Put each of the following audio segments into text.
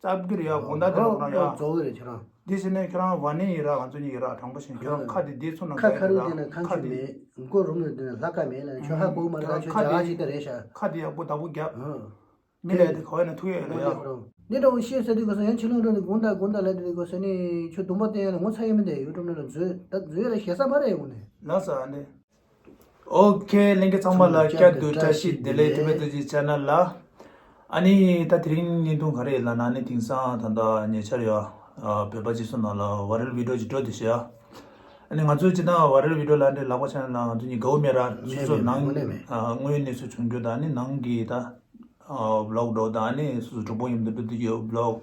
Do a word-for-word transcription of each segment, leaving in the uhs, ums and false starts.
སྟབས་ཀྱིར་ཡ་དགོང་དག་དེ་ལ་ཁོ་རང་ཡ། རྫོགས་ཀྱི་རེད་ཁྱོད་རང་། འདི་བྱས་ནས་ཁྱོད་རང་ཝ་ནི་ཡིན་ར་ང་ཚོ་གཉིས་ཡིན་ར་དྲང་པོ་བཤད་ཁྱོད་རང་ཁ་དེ་འདི་ཚོ་ནང་ཁ་ཁ་རུ་དེ་ན་ཁ་ཁ་ཆུ་དེ་མེད། མགོ་རུམ་ལ་དེ་ན་ལྷ་ཁ་མེད་ལ་ཁྱོད་ཧ་གོ་མ་རེད་ལ་ཁྱོད་ཁ་ཇག་དེ་ཞིག་ད་རེད་ཤག་ཁ་དེ་ཡག་པོ་བདག་པོ་རྒྱབ། ཨ། མི་ལས་དེ་ག་བས་ན་ཐུག་ཡོད་རེད་ཡ། འདི་འདྲ་བོ་བཤད་ས་དུས་ག་ས་ཡང་ཕྱི་ལོགས་འགྲོ་ནས་དགོང་དག་དགོང་དག་ལ་དེ་ག་ས་ནི་ཁྱོད་སྡོམ་པ་བསྟན་ཡ་ལ་ངོ་ཚ་ཡ་མི་འདུག་ཡུ་ཊུབ་ནང་ལ་འཛུལ་ད་འཛུལ་ཡ་ལ་ཞེ་ས་མ་རེད་ཡོང་ནས། ལགས་སོ་ཨ་ནི། ཨོ་ཁེ་ལྷན་རྒྱས་ཚང་མ་ལ་བསྐྱར་དུ་བཀྲ་ཤིས་བདེ་ལེགས་ཐུབ་པའི་ཐུགས་རྗེ་ཆེ་ན་ལ། ཨ་ནི་ད་དེ་རིང་བརྙན་ཐུང་ག་རེ་ཡིན་ལ་ན་ནི་དེང་སང་ད་ལྟ་ཉེ་ཆར་ཡ་བོད་པ་སྤྱི་ཚོགས་ནང་ལ་ཝ་རལ་བི་ཌི་ཡོ་ཅིག་འགྲོ་དུས་ཤི་ཡ། ཨ་ནི་ང་ཚོའི་སྤྱི་བཏང་ཝ་རལ་བི་ཌི་ཡོ་ལ་འདྲེ་ལག་པ་ཆ་ན་ལ་ང་ཚོ་གཉིས་དགའ་བོ་མེད་ར་སོ་སོ་ནང་དངོས་གནས་མེད། དངོས་གནས་སུ་བྱུང་རྒྱུ་དང་ནི་ནང་གི་ད། ཨ་བི་ལོག་འགྲོ་དང་ནི་སུ་སུ་གྲུང་པོ་ཡིན་དུ་འགྲོ་དུས་ཀྱི་བི་ལོག་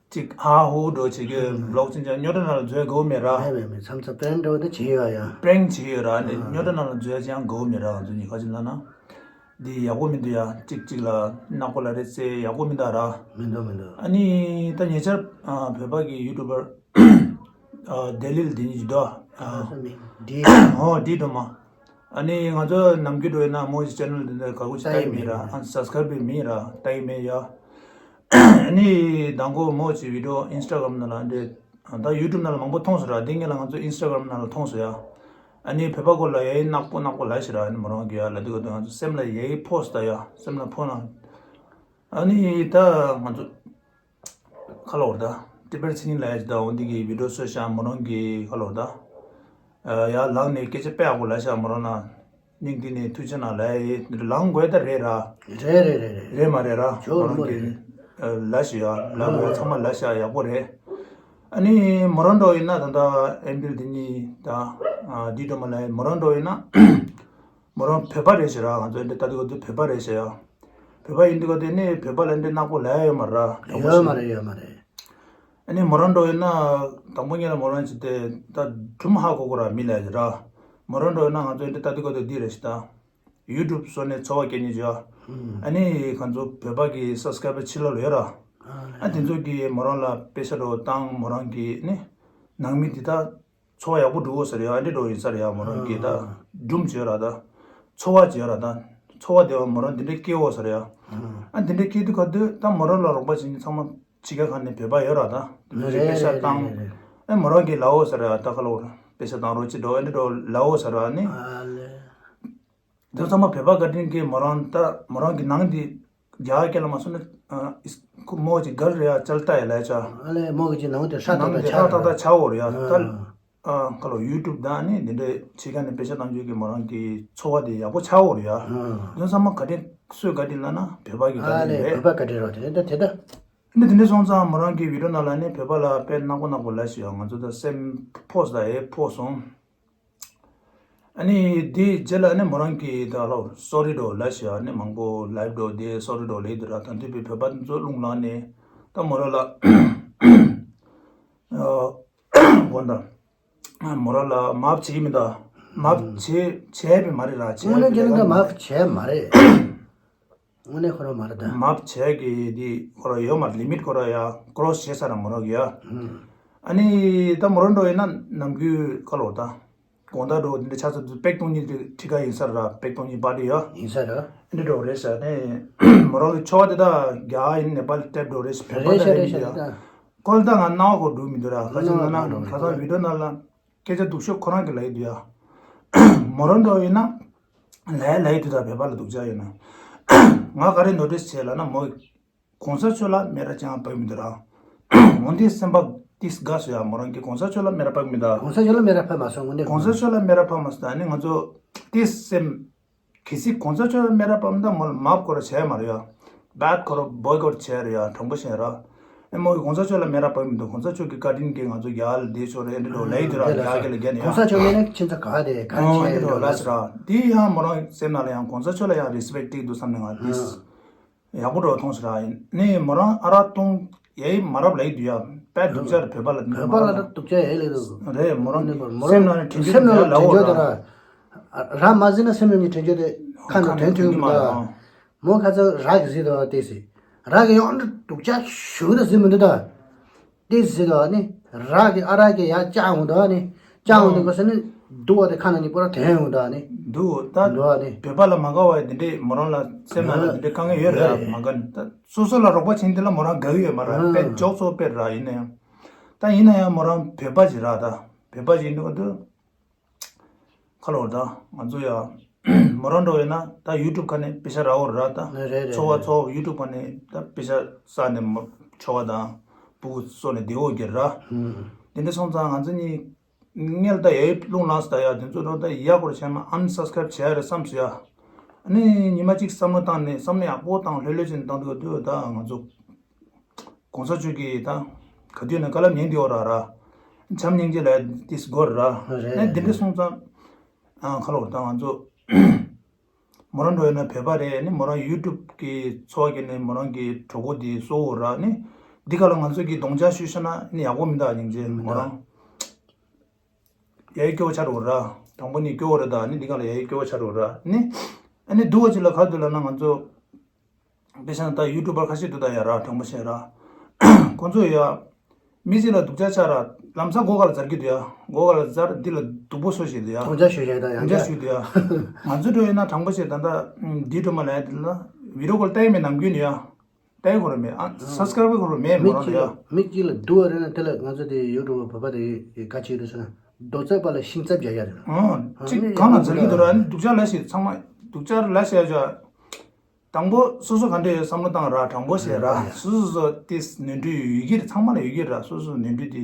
ཅིག་ཧ་ཧུ་འགྲོ་བྱེད་ཀྱི་བི་ལོག་ཅིག་ཀྱང་ཉོ་ཊ་ནང་ལ་འཛུལ་དགོས་མེད་ར། མེད་མེད་མེད་མཚམས་མཚམས་པྲེང་འགྲོ་དུ་བྱེད་ཡོད་ཡ། པྲེང་བྱེད་ཡོད་ར་ནི་ཨ་ཉོ་ཊ་ནང་ལ་འཛུལ་ཡ་ཅང་དགོས་མེད་ར་ང་ཚོ་གཉིས་ཁ་ཅིག་ལ་ན། འདི་ཡག་པོ་མི་འདུག་ཡ་གཅིག་གཅིག་ལ་ནག་པོ་ལ་རེ་ཚེ་ཡག་པོ་མི་འདུག་ར། མི་འདུག་མི་འདུག་ཨ་ནི་ད་ཉེ་ཆར་ཨ་བོད་པ་གི་ཡུ་ཊུབ་པར་ཨ་ལྡི་ལི་ལ་འདི་གཉིས་འདུག་ཨ། ཨ་སོ་མི་འདི། ཨོ་འདི་འགྲོ་མ། ཨ་ནི་ང་ཚོ་ནམ་རྒྱུན་འགྲོ་ཡིན་ན་མོ་ཡི་ཅེ་ནལ་འདི་འདྲ་ག་གུ་ཅི་ལྟ་ཡི་མེད་ར། ཨ་སབ་སི་ཀ་རབ་མེད་ར་ལྟ་ཡི་མེད་ཡ། ཨ་ནི་དང་གོ་མོ་ཅི་བི་ཌི་ཡོ་ཨིན་སི་ཊ་གྷ་རམ་ནང་ལ་འདྲེ་ད་ཡུ་ཊུབ་ནང་ལ་མང་པོ་མཐོང་སོང་ར། འདི་ངས་ལ་ང་ཚོ་ཨིན་སི་ཊ་གྷ་རམ་ནང་ལ་མཐོང་སོང་ཡ། ཨ་ནི་བོད་པ་སྐོར་ལ་ཡ་ཡི་ནག་པོ་ནག་པོ་ལ་ཞིག་ར། ཨ་ནི་མོ་རང་གི་ཡ་ལ་འདི་ག་དུ་ང་ཚོ་སེམས་ལ་ཡ་ཡི་ཕོག་སོང་ད་ཡ་སེམས་ལ་ཕོག་ན། ཨ་ནི་ད་ང་ཚོ། ཁ་ལོ་བར་ད། ཏི་པར་ཚི་ནི་ལ་ཡ་ཅི་ད་འོ་འདི་གི་བི་ཌི་ཡོ་སོ་ཤ་མོ་རང་གི་ཁ་ལོ་བར་ད། ཡ་ལག་ནས་སྐད་ཆ་དཔེ་ཡག་པོ་ལ་ཤ་མོ་རང་ན། སྙིང་ཐིག་ནས་ཐུགས་ཆེ་ན་ལ་ཡ་ལག་དགོས་ད་རེད་ར། རེད་རེད་རེད་རེད། རེད་མ་རེད་ར། ཇོ་རིན་པོ་རེད། ལ་ཤི་ཡ་ལག་དགོས་ཚང་མ་ལ་ཤ་ཡག་པོ་རེད། ཨ་ནི་མོ་རང་འགྲོ་ཡིན་ན་ད་ད་ཨེམ་པིལ་འདི་གཉིས་ད། འདི་འགྲོ་མ་ལ་ཡ་མོ་རང་འགྲོ་ཡིན་ན། མོ་རང་བོད་པ་རེད་ཟེར་ར། ང་ཚོ་འདི་ལྟ་དུས་ཁོ་ཚོ་བོད་པ་རེད་ཟེར་ཡ། བོད་པ་ཡིན་དུས་ཁོ་དེ་ནི་བོད་པ་ལ་འདི་ནག་པོ་ལབ་ཡ་ཡོད་མ་རེད་ར། ཡོད་མ་རེད་ཡོད་མ་རེད། ཨ་ནི་མོ་རང་འགྲོ་ཡོད་ན་དང་པོ་ཉིད་ལ་མོ་རང་ཅི་སྟེ་ད་སྒྲུང་ཧ་གོ་གོ་ར་མི་ལབ་ཡ་ར། མོ་རང་འགྲོ་ཡོད་ན་ང་ཚོ་འདི་ལྟ་དུས་ཁོ་ཚོ་འདི་རེད་ཟེར་ད། ཡུ་ཊུབ་བཟོ་ནས་འཚོ་བ་སྐྱེལ་ཉེན་བྱོས། ཨ་ནི་ང་ཚོ་བོད་པ་གི་སབ་སི་ཀ་རབ་ཕྱི་ལོགས་ལ་ཡོད་ར། ཨ་དེ་ཚོ་གི་མོ་རང་ལ་པེ་ཤ་འགྲོ་བཏང་མོ་རང་གི་ནི་ནང་མི་འདི་ད། འཚོ་བ་ཡག་པོ་འགྲོ་གོ་ཟེར་ཡ་འདི་འགྲོ་ཡིན་ས་རེད་ཡ། མོ་རང་གིས་ད་སྒྲུང་བྱོས་ར་ད། འཚོ་བ་བྱོས་ར་ད། འཚོ་བ་དེ་བ་མོ་རང་འདི་འདྲ་སྐྱེ་འོ་ཟེར་ཡ། ཨ་འདི་འདྲ་སྐྱེ་དུས་ག་དུས་ད་མོ་རང་ལ་རོགས་པ་བྱེད་མཁན་ཚང་མ་ཕྱི་རྒྱལ་ཁག་ནས་བོད་པ་ཡོད་ར་ད། དེ་འདྲ་པེ་ཤ་བཏང་། ཨེ་མོ་རང་གིས་ལའོ་ཟེར་ཡ་ད་ཁ་ལོ་པེ་ཤ་བཏང་རོགས་བྱེད་འགྲོ་ཨེ་འདྲ་འགྲོ་ལའོ་ཟེར་ར་ནི། དེ་ཚང་མ་བོད་པ་བཀའ་དྲིན་གྱིས་མོ་རང་ད་མོ་རང་གི་ནང་འདི་རྒྱ་སྐད་ལ་མ་སོང་ན་ཨ་ཨིས་ཁོ་མོ་ཅིག་གར་རེ་ཡ་ཅལ་ཏ་ཡ་ལ་ཡ་ཆ། ཨ་ལེ་མོ་གི་ཅི་ནང་དེ་ཧྲ་ཏག་ནང་ཏག་དེ་ཆ་ཧྲ་ཏག་ཏག་ཆ་འོ་རེ་ཡ་ཨ། ད་ཨ་ཁ་ལོ་ཡུ་ཊུབ་དང་ནི་འདི་འདྲའི་ཕྱི་རྒྱལ་ནས་པེ་ཤ་བཏང་རྒྱུ་གི་མོ་རང་གི་འཚོ་བ་དེ་ཡག་པོ་ཆ་འོ་རེ་ཡ། ཨ་དོན་ཚང་མ་བཀའ་དྲིན་སུའི་བཀའ་དྲིན་ལ་ན་བོད་པ་གི་བཀའ་ཨ་དྲིན་ལེ་རེད། བོད་པ་བཀའ་དྲིན་རོ་དེ་རེད་ད་དེ་ད། ནི་དེ་འདྲ་སོང་ཙང་མོ་རང་གི་བི་ཌི་ཡོ་ནང་ལ་ནི་བོད་པ་ལ་དཔེ་ནག་པོ་ནག་པོ་ལ་ཞིག་ཡོད། ང་ཚོ་ད་སེམས་ཕོག་ས་ཨེ་ཕོག་སོང་། ཨ་ནི་དེའི་རྗེས་ལ་ཨ་ནི་མོ་རང་གིས་ད་ལོ་སོ་རི་འགྲོ་ལབ་ཤག་ཨ་ནི་མང་པོ་ལའིབ་འགྲོ་དེ་སོ་རི་འགྲོ་ལབ་དུས་ར་ད་དུས་པའི་བོད་པ་ཚོ་རླུང་ལངས་ནས་ད་མོ་རང་ལ་ཨ་དགོངས་དག་མོ་རང་ལ་མ་ཕྱི་གི་མི་ད་མ་ཕྱི་བྱས་པའི་མ་རེད་ར་བྱས་དངོས་གནས་པའི་ཀྱི་ལ་ད་མ་ཕྱི་བྱས་མ་རེད། དངོས་གནས་ཁོ་རང་མ་རེད་ད། མ་བྱས་ཀྱི་དེ་ཁོ་རང་ཡོད་མ་རེད། ལི་མིཊ་ཁོ་རང་ཡ་ཀོ་རོ་སི་བྱས་ས་ར་མོ་རང་གི་ཡ། ཨ་ནི་ད་མོ་རང་འགྲོ་ཡིན་ན་ནམ་རྒྱུན་ཁ་ལོ་ད། དགོང་དག་འགྲོ་འདི་འདྲ་ཆ་ཚ་དུས་པེག་སྟོང་གཉིས་དེ་ཁྲི་ཀ་ཡིན་ས་ར་པེག་སྟོང་གཉིས་པ་དེ་ཡ། ཡིན་ས་ར། འདི་འགྲོ་རེད་ས་ནས་མོ་རང་གི་ཆོ་བ་དེ་ད་རྒྱ་ཡིན་ནེ་པ་ལི་ཏེབ་འགྲོ་རེད་ས་བོད་པ་རེད་ད་ཤ་རེད་རེད་ཤ་ཡ། རེད་ད། ཁོ་ལ་ད་ང་སྣང་བ་ཁོ་འགྲོ་མི་འདུག་ར་ཁ་ཅིག་ན་ན་ཁ་སང་བི་ཌི་ཡོ་ནང་ལ། སྐད་ཆ་སྡུག་ཤོས་ཁོ་རང་གི་ལབ་ཡི་འདུག་ཡ། མོ་རང་འགྲོ་ཡིན་ན། ལབ་ཡ་ལབ་ཡི་འདུག་ད་བོད་པ་ལ་སྡུག་ཅག་ཡོད་ན། ང་ག་རེ་ནོ་ཊིས་བྱས་ལབ་ན་མོ། གོང་ས་མཆོག་ལ་མེ་ར་ཅང་ཕབ་མི་འདུག་ར། འོན་ཏེ་སེམས་པ་ཏིས་དགའ་སོ་ཡ་མོ་རང་གི་གོང་ས་མཆོག་ལ་མེ་ར་ཕབ་མི་འདུག་གོང་ས་མཆོག་ལ་མེ་ར་ཕབ་མ་སོང་འོན་ཏེ་གོང་ས་མཆོག་ལ་མེ་ར་ཕབ་མ་སོང་ད་ནི་ང་ཚོ་ཏིས་སེམས། གལ་སྲིད་གོང་ས་མཆོག་ལ་མེ་ར་ཕབ་མི་འདུག་མོ་ལ་མབ་ཁོ་ར་བྱས་མ་རེད་ཡ། བད་ཁོ་ར་བོའི་ཀོཊ་བྱས་རེད་ཡ་དྲང་པོ་བཤད་ར། ཨེ་མོ་གི་གོང་ས་མཆོག་ལ་མེ་ར་ཕབ་མི་འདུག་གོང་ས་མཆོག་གི་བཀའ་དྲིན་གྱིས་ང་ཚོ་རྒྱ་ལ་བསྡད་ཆོག་རེད་ཨེ་འདྲ་འགྲོ་ལབ་ཡི་འདུག་ར་རྒྱ་སྐད་ལ་རྒྱ་ནི་ཡ། གོང་ས་མཆོག་མེད་ན་ཁྱིམ་ཚང་ག་བ་དེ་ག་ཨོ་བྱས་ཨེ་འདྲ་འགྲོ་ལབ་ཟེར་ར། དེ་ཡང་མོ་རང་སེམས་ནང་ལ་ཡང་གོང་ས་མཆོག་ལ་ཡང་རེ་སི་པེག་ཊི་ཏིག་འདུག་བསམ་ནས་ང་ཏིས། ཡག་པོ་འགྲོ་མཐོང་ཟེར་ར་ཡིན་ནས་མོ་རང་ཨ་རག་བཏུང་ཡའི་མ་རབས་ལ་ཡི་དུ་ཡ་དཔེ་སྡུག་ཅག་རེད་བོད་པ་ལ་བོད་པ་ལ་ད་སྡུག་ཅག་ཡའི་ལས་འདུག་རེད་མོ་རང་མོ་རང་སེམས་ནང་ནས་དྲན་རྒྱུ་སེམས་ནང་ནས་དྲན་རྒྱུ་དེ་ར་ར་མ་ཟིན་ན་སེམས་ནང་ནས་དྲན་རྒྱུ་དེ་ཁ་ནང་དྲན་ཐུབ་མི་འདུག་མོ་ཁ་ཚ་རག་གི་ཟིན་དུ་བ་ཏེ་སི་རག་གི་ཡོང་འདྲ་སྡུག་ཅག་ཞུ་ད་ཟིན་མི་འདུག་ད་ཏེ་སི་ཟིན་དུ་བ་ནི་རག་གི་ཨ་རག་གི་ཡ་ཅག་འོང་དུ་བ་ནི་ཅག་འོང་དུ་ག་ས་ནི། འདུག་བ་དེ་ཁ་ན་ནི་པོ་ར་དེ་ཡང་ཡོང་ད་ནི། འདུག་ད་འདུག་བ་ནི། བོད་པ་ལ་མ་དགའ་བ་དེ་འདྲས་མོ་རང་ལ་སེམས་ནང་ལ་དེ་འདྲས་དཀའ་ངལ་ཡོད་རེད་ཨ། མ་དགའ་ནི་ད་སོ་སོ་ལ་རོགས་པ་བྱེད་འདི་ལ་མོ་རང་དགའ་གི་ཡོད་མ་ར། དཔེ་འཇོག་ཚོ་དཔེ་ར་ཡིན་ན་ཡང་། ད་ཡིན་ན་ཡང་མོ་རང་བོད་པ་ཅིག་ར་ད་བོད་པ་ཅིག་ཡིན་འདུག་ག་འདུག་ཁ་ལོ་ད་ང་ཚོ་ཡ་མོ་རང་འགྲོ་ཡོད་ན་ད་ཡུ་ཊུབ་ཁ་ནས་པེ་ཤ་ར་འོ་ར་ད། རེད་རེད་འཚོ་བ་རེད། འཚོ་བ་ཡུ་ཊུབ་ཁ་ནས་ད་པེ་ཤ་ས་ནས་མོ་ཆོ་བ་དང་སྤུ་གུ་སོ་ནས་བདེ་བོ་གྱུར་ར། ཧུམ། དེ་འདྲ་སོང་ཙང་ང་ཚོ་གཉིས་སྔལ་ད་ཡའི་རླུང་ལངས་ད་ཡ་དེ་ཚོ་འགྲོ་ད་ཡ་སྐོར་བྱས་མ་ཨན་སབ་སི་ཀ་རབ་བྱས་རེད་བསམ་སོ་ཡ། ཨ་ནི་ཉི་མ་གཅིག་བསམ་བློ་བཏང་ནས་བསམ་བློ་ཡག་པོ་བཏང་ལྷོད་ལྷོད་བྱས་ནས་བཏང་འདུག་ད་ང་ཚོ། གོང་ས་མཆོག་གིས་ད་ག་དུས་ན་བཀའ་སློབ་ཉན་དེ་འོ་ར་ར། བྱམས་སྙིང་རྗེ་ལ་ཏིས་སྒོར་ར། རེད་ནས་འདི་འདྲ་སོང་ཙང་། ཁ་ལོ་ད་ང་ཚོ་མོ་རང་འགྲོ་ཡོད་ན་བོད་པ་རེད་ནི་མོ་རང་ཡུ་ཊུབ་གི་འཚོ་བ་སྐྱེལ་ནས་མོ་རང་གི་གྲོགས་པོ་དེ་གསོ་འོ་ར་ནི། འདི་ག་ལ་ང་ཚོ་གི་གདོང་ཅག་ཞུས་ཤ་ན་ནི་ཡག་པོ་མི་འདུག་སྙིང་རྗེ་མོ་རང་། ཡའི་སྐྱོ་བོ་ཆགས་འོ་ར། དང་པོ་ནི་སྐྱོ་བོ་རེད་ད་ནི་འདི་ག་ལ་ཡའི་སྐྱོ་བོ་ཆགས་འོ་ར་ནི། ཨ་ནི་འདུག་བ་ཅིག་ལ་ག་དུས་ལ་ན་ང་ཚོ། དཔེ་བཞག་ན་ད་ཡུ་ཊུབ་པར་ཁ་ཤས་འདུག་ད་ཡ་ར་དྲང་པོ་བཤད་ར། ཁོང་ཚོ་ཡ། མི་གཅིག་ལ་སྡུག་ཅག་ཆགས་ར། ལམ་སང་སྒོ་ཁ་ལ་འཛར་གྱི་འདུག་ཡ། སྒོ་ཁ་ལ་འཛར་འདི་ལ་སྡུག་པོ་བཟོ་བཞིན་འདུག་ཡ། དྲང་བཞག་ཞུ་བཞག་ད་ཡང་དྲང་བཞག་ཞུ་འདུག་ཡ། ང་ཚོ་འགྲོ་ཡོད་ན་དྲང་པོ་བཤད་ད་ད་འདི་སྒྲོལ་མ་ལ་ཡ་འདི་ལ་བི་ཌི་ཡོ་ཀོལ་ལྟ་ཡི་མེད་ནམ་རྒྱུན་ཡ། ལྟ་ཡི་ཁོ་ར་མེད་ཨ། སབ་སི་ཀ་རབ་ཁོ་ར་མེད་མི་མོ་རང་ལ་གཅིག་ཡ། ལ་མི་གཅིག་ལ་སྡུག་བ་རེད་ན་དེ་ལ་ང་ཚོ་དེ་ཡུ་ཊུབ་བོད་པ་དེ་ག་ཅིག་རེད་ཟེར་ན་རྡོ་རྩེག་པ་ལ་ཤིང་རྩ་བརྒྱབ་ཡ་རེད། ཨ་ཅིག་གང་ལ་འཛར་གྱི་འདུག་ར་ནི་སྡུག་ཅག་ལ་ཞིག་ཚང་མ་སྡུག་ཅག་ལ་ཞིག་ཡ། དང་པོ་སོ་སོ་ག་འདྲ་ཡོད་བསམ་བློ་བཏང་ར་དྲང་པོ་བཤད་ར་ཡ། སོ་སོ་སོ་ཏིས་ནོར་འཁྲུལ་ཡོད་ཀྱི་རེད་ཚང་མ་ལ་ཡོད་ཀྱི་རེད་ད་སོ་སོ་ནོར་འཁྲུལ་དེ་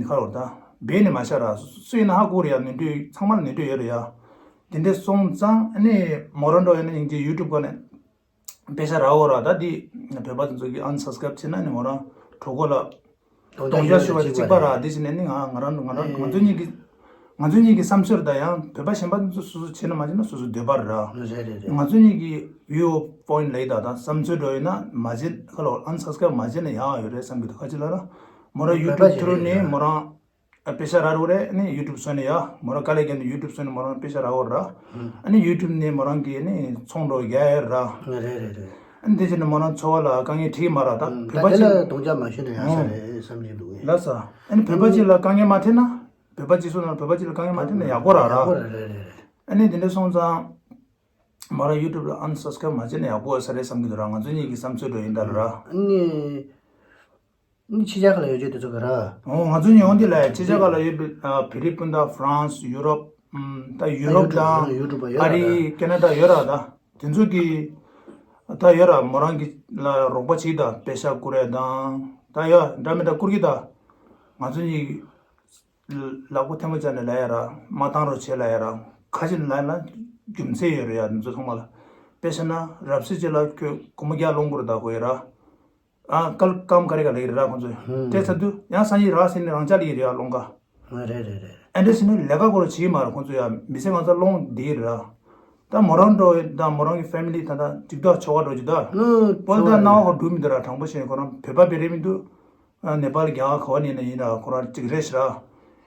ཁ་ལོ་ད་སྦས་ནས་མ་བཞག་ར་སུ་ཡིན་ན་ཧ་གོ་རེད་ཡ་ནོར་འཁྲུལ་ཚང་མ་ལ་ནོར་འཁྲུལ་ཡོད་རེད་ཡ། དེ་འདྲ་སོང་ཙང་ཨ་ནི་མོ་རང་འགྲོ་ཡོད་ན་སྙིང་རྗེ་ཡུ་ཊུབ་སྒང་ནས་པེ་ཤ་ར་འོ་ར་ད་འདི་བོད་པ་དེ་ཚོ་གི་ཨན་སབ་སི་ཀ་རབ་བྱས་ན་ནི་མོ་རང་གྲོགས་པོ་ལ། གདོང་རྒྱག་ཞུ་བ་གཅིག་པ་ར་དེ་བཞིན་ནས་ནི་ང་ང་རང་ང་རང་ང་ཚོ་གཉིས་ཀྱི་ང་ཚོ་གཉིས་ཀྱི་བསམ་ཚུལ་དང་ཡང་བོད་པ་གཞན་པ་ཚོ་སོ་སོ་བྱེད་ན་མ་བྱེད་ན་སོ་སོ་འདོད་པ་ར། རེད་རེད་རེད། ང་ཚོ་གཉིས་ཀྱི་view point ལ་ཡི་དྭགས་དང་བསམ་ཚུལ་འགྲོ་ཡོད་ན་མ་བྱེད་ཁ་ལོ་ཨན་སབ་སི་ཀ་རབ་མ་བྱེད་ན་ཡག་ཡོད་རེད་བསམ་གྱི་འདུག་ཁ་ཅིག་ལ་ར་མོ་ར་ཡུ་ཊུབ་ཐུ་རུ་ནས་མོ་རང་པེ་ཤ་ར་རུ་རེད་ནི་ཡུ་ཊུབ་སོན་ནས་ཡ་མོ་ར་དཀའ་ལས་བརྒྱབ་ནས་ཡུ་ཊུབ་སོན་ནས་མོ་རང་པེ་ཤ་ར་འོ་ར། ཨ་ནི་ཡུ་ཊུབ་ནས་མོ་རང་གིས་ནི་ཚོང་འགྲོ་རྒྱ་ཡོད་ར། རེད་རེད་རེད། ཨ་ནི་དེ་བྱས་ནས་མོ་རང་འཚོ་བ་ལ་དཀའ་ངལ་འཕྲད་ཀྱི་མ་རེད་ད་ད་བོད་པ་དེ་ཅིག་ལ་གདོང་རྒྱག་མ་ཞུས་ན་ཡག་ས་རེད་བསམ་གྱི་འདུག་ལགས་སོ། ཨ་ནི་བོད་པ་ཅིག་ལ་དཀའ་ངལ་མ་འཕྲད་ན་བོད་པ་ཅིག་སོང་ན་བོད་པ་ཅིག་ལ་དཀའ་ངལ་མ་འཕྲད་ན་ཡག་པོ་ར་ར། ཡག་པོ་རེད་རེད་རེད། ཨ་ནི་དེ་འདྲ་སོང་ཙང་མོ་རང་ཡུ་ཊུབ་ལ་ཨན་སབ་སི་ཀ་རབ་མ་བྱས་ན་ཡག་པོ་ཡོད་ས་རེད་བསམ་གྱི་འདུག་ར་ང་ཚོ་གཉིས་ཀྱི་བསམ་ཚུལ་འགྲོ་ཡིན་ད་ར། ཨ་ནི། ནི་ཕྱི་རྒྱལ་ཁག་ལ་ཡོད་ཆོག་དེ་ཚོ་ག་ར། ཨོ་ང་ཚོ་ཉོ་འདི་ལ་ཕྱི་རྒྱལ་ཁག་ལ་ཡོད་པའི་ཨ་ཕི་ལི་པིན་དང་ཧྥ་རན་སི་ཡུ་རོབ་ཨམ་ད་ཡུ་རོབ་དང་ཡུ་ཊུབ་པ་ཡོད་ཨ་ར་རི་ད། ཁེ་ན་ཌ་ཡོད་ར་ད་དེ་ཚོ་གི་ད་ཡོད་ར་མོ་རང་གི་ལ་རོགས་པ་བྱེད་ད་པེ་ཤ་བསྐུར་རེ་དང་ད་ཡ་འདྲ་མི་འདྲ་བསྐུར་གི་ད་ང་ཚོ་གཉིས་ལག་པ་ཐལ་མོ་སྦྱར་ནས་ལ་ཡ་ར་མ་བཏང་རོགས་བྱེད་ལ་ཡ་ར་ཁ་ཅིག་ལ་ཡ་ལ་རྒྱུ་མཚན་ཡོད་རེད་ཡ་དེ་ཚོ་ཚང་མ་ལ་དཔེ་བཤད་ན་རབ་སྲིད་ཅིག་ལ་ཁྱོད་སྒོར་མོ་བརྒྱ་སློང་དགོས་རེད་ད་གོ་ཡ་ར། ཨ་སྐལ་ཁམས་ག་རེ་ག་ལེགས་རེད་ར་ཁོང་ཚོས། ཧུམ། དེ་ཚ་དུས་ཡང་སང་ཉིན་རག་ཟིན་ནས་རང་ཅག་ལ་ཡིན་རེད་ཨ་སློང་ག་ཨ་རེད་རེད་རེད། ཨ་འདྲ་ཟིན་ནས་ལས་ཀ་སྐོར་བྱེད་མ་རེད་ཁོང་ཚོ་ཡ་མི་ཚེ་ང་ཚོ་སློང་བསྡད་རེད་ར། ད་མོ་རང་འགྲོ་ད་མོ་རང་གི་ཕེ་མི་ལི་ད་ད་འགྲིག་ཐག་ཆོ་ག་འགྲོ་རྒྱུ་ད། ཨུ་པོ་ད་ཆོ་ག་སྣང་བ་རེད། ཁོ་འགྲུབ་མི་འདུག་ར་དྲང་པོ་བཤད་ཁོ་རང་བོད་པ་བེ་རེད་མི་འདུག་ཨ་ནེ་པ་ལི་རྒྱ་གར་ག་བ་ནས་ཡིན་ན་ཡིན་ར་ཁོ་རང་གཅིག་རེད་ཤག་ར།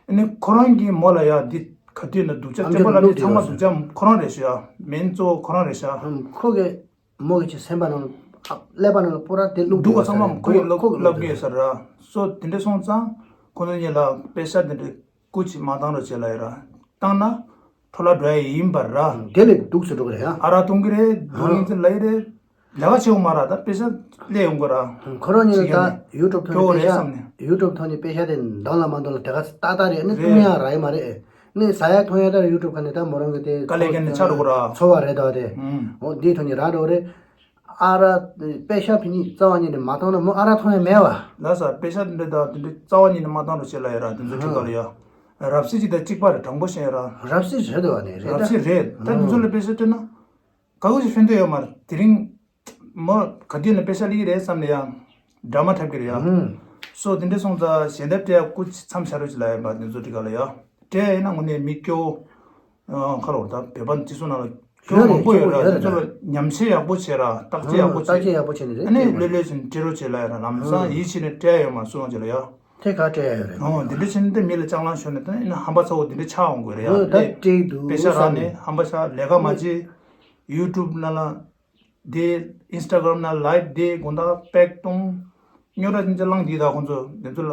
ཨ་ནི་ཁོ་རང་གིས་མོ་ལ་ཡ་འདི་ག་དུས་ན་སྡུག་ཅག་ཨ་སྤྲད་པ་ལ་འདི་ཚང་མ་སྡུག་ཅག་ཁོ་རང་རེད་ཤག་མིན་གཙོ་བོ་ཁོ་རང་རེད་ཤག་ཁོ་གི་མོ་གི་ཆེ་སེམས་པ་ནང་ལ་ཀླད་པ་ནང་ལ་པོ་ར་དེ་བླུག་འདུག་ག་ཚང་མ་ཁོ་ཡི་བླུག་བླུག་གི་ཡོད་ས་ར། སོ་དེ་འདྲ་སོང་ཙང་ཁོ་ཚོ་གཉིས་ལ་པེ་ཤ་དེ་འདྲ་སྐུ་མཁྱེན་མ་བཏང་རོགས་བྱེད་ལ་ཡོད་ར། བཏང་ན་འཕྲོ་བརླག་འགྲོ་ཡ་ཡིན་པ་ར། དེ་ལས་སྡུག་སུ་འགྲོ་གི་རེད་ཡ། ཨ་རག་འཐུང་གི་རེད་སྡུག་ཡིན་ཚུལ་ལ་ཡི་རེད། ལས་ཀ་བྱེད་འོང་མ་ར་ད་པེ་ཤ་སླེབས་ཡོང་གི་ར། ཁོ་རང་གཉིས་ལ་ད་ཡུ་ཊུབ་ཐོག་ནས་པེ་ཤ་ཡུ་ཊུབ་ཐོག་ནས་པེ་ཤ་དེ་འདང་ལ་མ་འདང་ལ་དེ་ག་ཏག་ཏག་རེད་ནི་བཏུང་ཡ་ར་ཡི་མ་རེད། ནི་ཟ་ཡ་འཐུང་ཡ་ད་ཡུ་ཊུབ་ཁ་ནས་ད་མོ་རང་གི་དེ་དཀའ་ལས་ཁྱེར་ནས་ཆགས་འགྲོ་གི་ར། འཚོ་བ་རེད་ད་དེ། ཨུམ། འོ་འདིའི་ཐོག་ནས་རག་འགྲོ་གི་རེད། ཨ་ར། པེ་ཤ་ཕི་ཉིད་རྩ་བ་ཉིད་ནས་མ་བཏང་ན་མོ་ཨ་ར་འཐུང་ཡ་མེད་བ། ལ་ས་པེ་ཤ་འདི་འདྲ་ད་འདི་འདྲ་རྩ་བ་ཉིད་ནས་མ་བཏང་རོགས་བྱེད་ལ་ཡ་ར་དེ་ཚོ་ཁྲིད་ག་ལ་ཡ། རབ་སྲིད་ཅིག་ད་གཅིག་པ་རེད་དྲང་པོ་བཤད་ཡ་ར། རབ་སྲིད་རེད་འདུག་བ་ནི་རེད་རབ་ད། སྲིད་རེད་ད་དེ་ཚོ་ལ་པེ་ཤ་སྤྲད་ན། ག་གུ་ཞིག་ཕན་ཐོགས་ཡོད་མ་རེད་དེ་རིང་། མོ་ག་དུས་ནས་པེ་ཤ་སླེབས་ཀྱི་རེད་བསམ་ནས་ཡང་། ཌ་ར་མ་འཁྲབ་ཀྱི་རེད་ཡ། ཧུམ། སོ་དེ་འདྲ་སོང་ཙང་གཞན་དག་སྤྲད་ཡ་སྐུ་མཚམས་བཞག་རོགས་ཅིག་ལ་ཡ་པ་དེ་ཚོ་ཁྲིད་ག་ལ་ཡ། སྤྲད་ཡ་ཡིན་ན་དངོས་གནས་མི་སྐྱོ། ཁ་ལོ་ད་བོད་པ་སྤྱི་ཚོགས་ནང་ལ་སྐྱོ་ཡོད་རེད་མང་པོ་ཡོད་ར་སྐྱོ་ཡོད་དེ་ཚོ་རེད་ལ་ཉམས་ཞིབ་ཡག་པོ་བྱེད་ར་བརྟག་དཔྱད་ཡག་པོ་ཧུམ་བརྟག་དཔྱད་ཡག་པོ་བྱེད་ནས་རེད་ཨ་ནི་ལོས་ལོས་བྱེད་ནས་སྤྲད་རོགས་བྱེད་ལ་ཡ་ར་ལམ་སང་ཧུམ་ཡིད་ཆེས་ནས་སྤྲད་ཡ་ཡོད་མ་སོང་བྱེད་ལ་ཡ། དེ་ག་སྤྲད་ཡ་ཡོད་རེད་ཨོ་དེ་འདྲ་བྱེད་ནས་ད་མི་ལ་ལྕགས་ལམ་ཤོར་ནས་ད་ཡིན་ན་ཧམ་པ་ཚ་བོ་དེ་འདྲ་ཆགས་འོང་དགོས་རེད་ཡ་ཨོ་ད་ཨེ་སྤྲད་འདུག་པེ་ཤ་བསམ་རག་ནས་ནས་ཧམ་པ་ཆགས་ལས་ཀ་མ་བྱེད། ཡུ་ཊུབ་ནང་ལ། དེ་ཨིན་སི་ཊ་གྷ་རམ་ནང་ལའིབ་དེ་དགོང་དག་པེག་གཏོང་། རྙོག་དྲ་ཅན་ཅན་བསླངས་དེ་དག་ཁོང་ཚོ་དེ་ཚོ་ལ།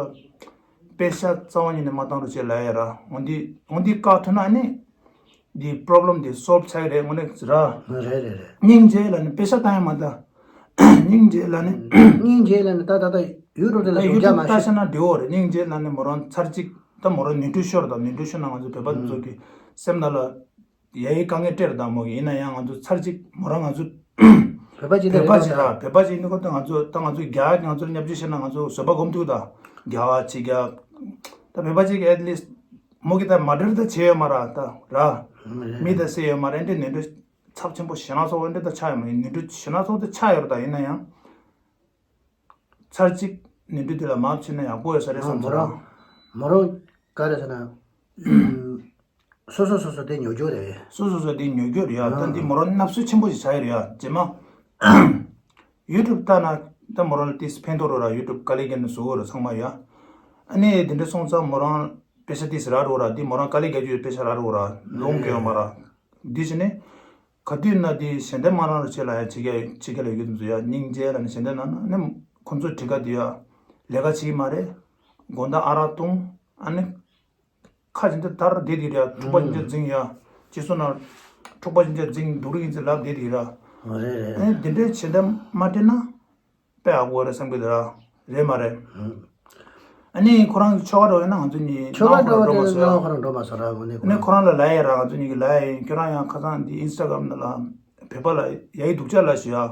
པེ་ཤ་རྩ་བ་ཉིད་ནས་མ་བཏང་རོགས་བྱེད་ལབ་ཡ་ར། འོན་ཏེ་འོན་ཏེ་བཀག་ཐུབ་ན་ནི་འདི་པོ་རོབ་ལེམ་འདི་སོལབ་ཆགས་ཡ་རེད། དངོས་གནས་ར། རེད་རེད་རེད། སྙིང་རྗེ་ལབ་ནས་པེ་ཤ་བཏང་ཡ་མ་ད། སྙིང་རྗེ་ལབ་ནས། སྙིང་རྗེ་ལབ་ནས་ད་ད་ད་ཡུ་ཊུབ་དེ་ལ་ད་ཡུ་ཊུབ་ལྟ་ཤེས་ན་འགྲིག་གི་རེད། སྙིང་རྗེ་ལབ་ནས་མོ་རང་ཚར་གཅིག་ད་མོ་རང་ནོར་འཁྲུལ་ཤོར་དང་། ནོར་འཁྲུལ་ཤོར་ན་ང་ཚོ་བོད་པ་ཚོ་གི་སེམས་ནང་ལ་ཡ་ཡི་དཀའ་ངལ་སྤྲད་རེད་ད་མོ་གི། ཡིན་ན་ཡང་ང་ཚོ་ཚར་གཅིག་མོ་རང་ང་ཚོ་བོད་པ་ཅིག་ད་བོད་པ་རེད་ཅིག་ད། ད་བོད་པ་ཅིག་ཡིན་ཁོ་ད་ང་ཚོ་ད་ང་ཚོ་རྒྱ་ང་ཚོ་ལ་བརྙས་བཅོས་བྱས་ན་ང་ཚོ་བཟོད་པ་སྒོམ་ཐུབ་ད། རྒྱ་བ་ཕྱི་རྒྱ་ད་བོད་པ་ཅིག་ཨེཊ་ལིསཊ་མོ་གི་ད་མར་ཌར་ད་བྱས་ཡོད་མ་ར་ད་ར། མི་ད་བསད་ཡོད་མ་ར། འདི་ནོར་འཁྲུལ་ཚབས་ཆེན་པོ་ཞེ་དྲག་སོགས་འདི་ད་ཆགས་ཡོད་མ་རེད། ནོར་འཁྲུལ་ཞེ་དྲག་སོགས་དེ་ཆགས་ཡོད་རེད་ད། ཡིན་ན་ཡང་ཚར་གཅིག་ནོར་འཁྲུལ་དེ་ལ་མར་ཕྱིན་ན་ཡག་པོ་ཡོད་ས་རེད་བསམ་སོང་ར། མོ་རང་མོ་རང་ག་རེ་ཟེར་ན། སོ་སོ་སོ་སོ་དེ་ཉོ་རྒྱུ་རེད། སོ་སོ་སོ་དེ་ཉོ་རྒྱུ་རེད་ཡ། ད་འདི་མོ་རང་ནབ་སུ་ཆེན་པོ་ཞིག་ཆགས་ཡོད་རེད་ཡ། རྗེས་མ་ཡུ་ཊུབ་ལྟ་ན་ད་མོ་རང་ལ་ཏིས་ཕན་ཐོགས་རོགས་ར། ཡུ་ཊུབ་དཀའ་ལས་བརྒྱབ་ནས་བཟོ་དགོས་རེད་ཚང་མ་ཡ། ཨ་ནི་དེ་འདྲ་སོང་ཙང་མོ་རང་པེ་ཤ་ཏིས་རག་རོགས་ར། འདི་མོ་རང་དཀའ་ལས་བརྒྱབ་རྒྱུ་པེ་ཤ་རག་རོགས་ར། ལོང་གི་ཡོད་མ་ར། འདི་བྱས་ནས་ག་དུས་ན་འདི་གཞན་དོན་མ་རང་ར་ཆེ་ལ་ཡ་ཆེ་ག་ཆེ་ག་ལ་ཡོད་ཀྱི་འདུག་ཡ། སྙིང་རྗེ་ལ་ནི་གཞན་དོན་ན་ན་ནི་ཁོ་ཚོ་བྲིས་ཀ་འདི་ཡ་ལས་ཀ་བྱེད་ཀྱི་མ་རེད། དགོང་དག་ཨ་རག་བཏུང་ཨ་ནི། ཁ་ཅིག་འདི་ལྟར་བསྡད་དེ་རེད། འཁྲུག་པ་ཅིག་འདི་འཛིང་ཡ། ཅི་སོང་ན་འཁྲུག་པ་ཅིག་འདི་འཛིང་སྡུག་རུས་ཡིན་ཚེ་ལབ་བསྡད་དེ་ར། རེད་རེད། ཨེ་འདི་འདྲའི་བྱེད་འདི་མ་སྤྲད་ན་དཔེ་ཡག་པོ་རེད་བསམ་གི་འདུག་ར། རེད་མ་རེད། ཨ་ནི་ཁོ་རང་གི་ཆོ་ག་འགྲོ་ཡོད་ན་ང་ཚོ་གཉིས་ཆོ་ག་འགྲོ་བ་དེ་ནང་ཁོ་རང་འགྲོ་མ་སོང་ར། ངོ་ནས་ཨ་ནི་ཁོ་རང་ལ་ལབ་ཡ་ར། ང་ཚོ་གཉིས་ཀྱི་ལབ་ཡ་ཡིན། ཁྱོད་རང་ཡང་ཁ་སང་འདི་ཨིན་སི་ཊ་གྷ་རམ་ནང་ལ་བོད་པ་ལ་ཡ་ཡི་སྡུག་ཅག་ལ་ཞུ་ཡ།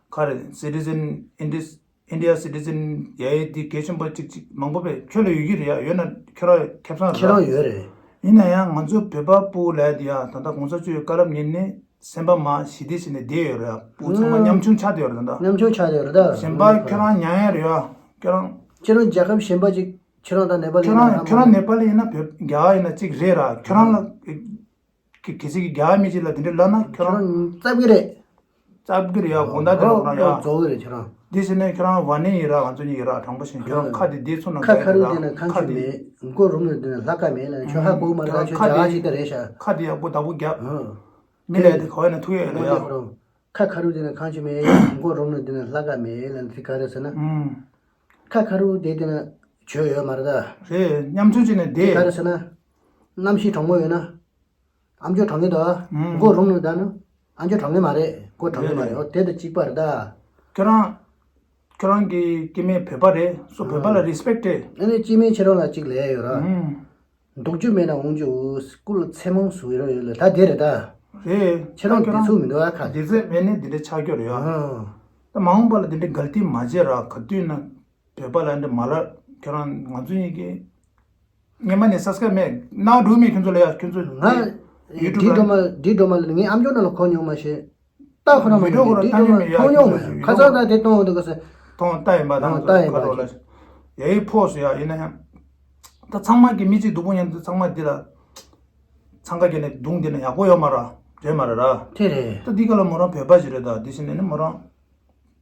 ཁ་རེ་སི་ཊི་ཟན་ཨིན་ཌི་ཨིན་ཌི་ཡ་སི་ཊི་ཟན་ཡ་ཡི་འདི་གལ་ཆེན་པོ་གཅིག་གཅིག་མང་པོ་བས་ཁྱོད་ལ་ཡོད་ཀྱི་རེད་ཡ། ཡོད་ན་ཁྱོད་རང་ཁེ་བཟང་རེད། ཁྱེད་རང་ཡོད་རེད། ཡིན་ན་ཡང་ང་ཚོ་བོད་པ་སྤུ་གུ་ལ་འདི་ཡ་ད་ལྟ་གོང་ས་མཆོག་གི་བཀའ་སློབ་ཉན་ནས་སེམས་པ་མ་ཞི་བདེ་བྱས་ནས་བསྡད་ཡོད་རེད་ཡ། སྤུ་གུ་ཚང་མ་ཉམ་ཆུང་ཆགས་བསྡད་ཡོད་རེད་ད། ཉམ་ཆུང་ཆགས་བསྡད་ཡོད་རེད་ད། གཞན་པ་ཁྱོད་རང་ཉན་ཡ་རེད་ཡ། ཁྱོད་རང་ཁྱེད་རང་རྒྱལ་ཁབ་གཞན་པ་ཅིག་ཁྱེད་རང་དང་ནེ་པ་ལི་ཁྱོད་རང་ཁྱོད་རང་ནེ་པ་ལི་ཡིན་ན་བོད་རྒྱ་གར་ཡིན་ན་གཅིག་རེད་ར། ཁྱོད་རང་ལ་གི་གལ་སྲིད་ཀྱི་རྒྱ་མི་གཅིག་ལ་དེ་འདྲ་ལབ་ན་ཁྱོད་རང་རྩབ་གི་རེད། རྩབ་གི་རེད་ཡ། དགོང་དག་དེ་ལ་ཁོ་རང་ཡ། རྩོག་གི་རེད་ཁྱོད་རང་། དེ་བྱས་ནས་ཁྱོད་རང་ཝ་ནི་ཡིན་ར་ང་ཚོ་གཉིས་ཡིན་ར། དྲང་པོ་བཤད་ཁྱོད་རང་ཁ་དེ་བདེ་ཚུགས་ན་ཁ་ཁ་རུ་དེ་ན་ཁང་ཆུ་མེད། མགོ་རུམ་ལ་དེ་ན་ལྷ་ཁ་མེད་ལ་ཁྱོད་ཧ་གོ་མ་རེད། ཁ་ཁྱོད་ཁ་རྒྱ་དེ་ཅིག་ད་རེད་ཤག་ཁ་དེ་ཡག་པོ་བདག་པོ་རྒྱབ། མི་ལས་དེ་ག་བས་ན་ཐུག་ཡོད་རེད་ཡ། ཁ་ཁ་རུ་དེ་ན་ཁང་ཆུ་མེད། མགོ་རུམ་ལ་དེ་ན་ལྷ་ཁ་མེད་ལ་དེ་ག་རེད་ཟེར་ན། ཁ་ཁ་རུ་དེ་དེ་ན་བྱོས་ཡོད་མ་རེད་ད། རེད། ཉམ་ཆུང་བྱས་ནས་བསྡད། ག་རེད་ཟེར་ན། གནམ་གཤིས་གྲང་མོ་ཡོད་ན། ཨ་མཆོག་གྲོངས་ངེས་དོ། ཨུམ། མགོ་རུམ་ནས་བསྡད་ན། ཨ་མཆོག་གྲོངས་ངེས་མ་རེད། མགོ་གྲོངས་ངེས་མ་རེད། རེད། འོ་དེ་དང་གཅིག་པ་རེད་ད། ཁྱོད་རང་། ཁྱོད་རང་གི་སྐྱེ་དམན་བོད་པ་རེད། སོ་བོད་པ་ལ་ཨུམ། རི་སི་པེག་ཊི་སྤྲད། ཨ་ནི་སྐྱེ་དམན་ཁྱེད་རང་ལ་གཅིག་ལས་ཡོད་ར། ཨུམ། འདུག་རྒྱུ་མེད་ན་འོང་རྒྱུ་སྐུ་ལ་མཚན་མོ་བཟོ་ཡི་རོ་ཡོད་ལ་ད་དེ་རེད་ད། རེད། ཁྱེད་རང་ད་ཁྱོད་བདེ་ཚུགས་མི་འདུག་ཨ་ཁ། བདེ་ཚོད་མེད་ནས་འདི་འདྲ་ཆགས་རྒྱུ་རེད་ཡ། ཨ། ད་མ་འོངས་པ་ལ་འདི་འདྲའི་གལ་ཏི་མ་བྱེད་ར། ག་དུས་ན། བོད་པ་ལ་འདི་མ་ལབ། ཁྱོད་རང་ང་ཚོ་གཉིས་ཀྱིས་སྔོན་མ་ནས་སབ་སི་ཀ་རབ་མེད་ནའོ་འགྲོ་མེད་ཁྱོད་ཚོ་ལ་ཡ། ཁྱོད་ཚོ་ང་ཡུ་ཊུབ་ལ་ཌི་ཌོ་མ་ཌི་ཌོ་མ་ལ་ངའི་ཨམ་ཅོག་ནང་ལ་གོ་མྱོང་མ་ཤེས། ལྟ་ཁོ་ན་མ་ཡུ་ཊུབ་ཉོན་ཁོ་རང་ཌི་ཌོ་མ་ལྟ་མྱོང་མེད་ཡ། མཐོང་མྱོང་མ་ཁྱོད་ཚོ་ཡུ་ཁ་ཊུབ་སང་ད་དེ་གཏོང་འདུག་ག་ས། གཏོང་ལྟ་ཡིན་པ་དང་གཏོང་ལྟ་ཡིན་པ་ཁ་རོག་ལ་ཡ་ཡི་ཕོ་སུ་ཡ་ཡིན་ན་ཡང་། ད་ཚང་མ་གི་མི་གཅིག་སྡུག་པོ་ཉན་དུ་ཚང་མ་འདི་ལ་འཚང་ཁ་རྒྱག་ནས་རྡུང་འདི་ན་ཡག་པོ་ཡོད་མ་ར། རེད་མ་ར་ར། དེ་རེད། ད་འདི་ག་ལ་མོ་རང་བོད་པ་ཞིག་རེད། ད་འདི་ཕྱིན་ནས་ནི་མོ་རང་།